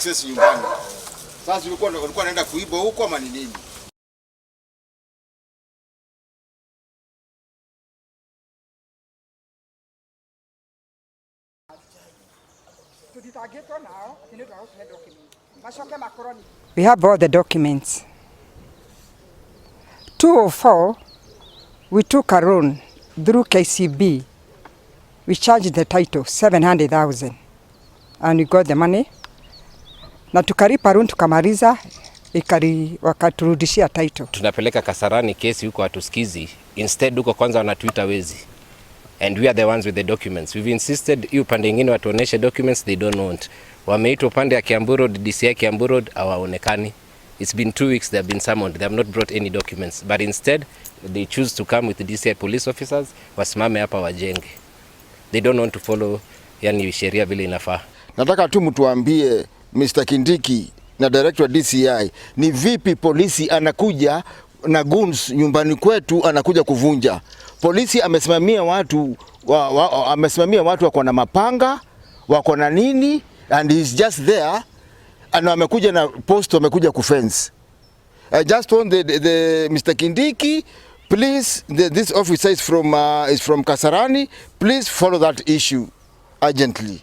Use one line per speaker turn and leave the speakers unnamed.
Access nyumbani. Sasa ulikuwa unaenda kuiba huko ama ni nini?
We have all the documents. 204, we took a loan through KCB. We charged the title 700,000 and we got the money. Na tukalipa loan tukamaliza, ikari wakaturudishia title.
Tunapeleka Kasarani kesi huko hatusikizi. Instead huko kwanza wanatuita wezi. And we are the ones with the documents. We've insisted hiyo upande ingine watuoneshe documents, they don't want. Wameitwa upande ya Kiambu Road, DCI Kiambu Road hawaonekani. It's been 2 weeks they have been summoned. They have not brought any documents. But instead they choose to come with the DCI police officers wasimame hapa wajenge. They don't want to follow, yani, sheria vile inafaa.
Nataka tu mtuambie, Mr. Kindiki na director wa DCI, ni vipi polisi anakuja na guns nyumbani kwetu, anakuja kuvunja? Polisi amesimamia watu amesimamia watu wako na mapanga, wako na nini, and he's just there and wamekuja na post, wamekuja kufence. I just want the Mr. Kindiki, please, this officer is from Kasarani, please follow that issue urgently.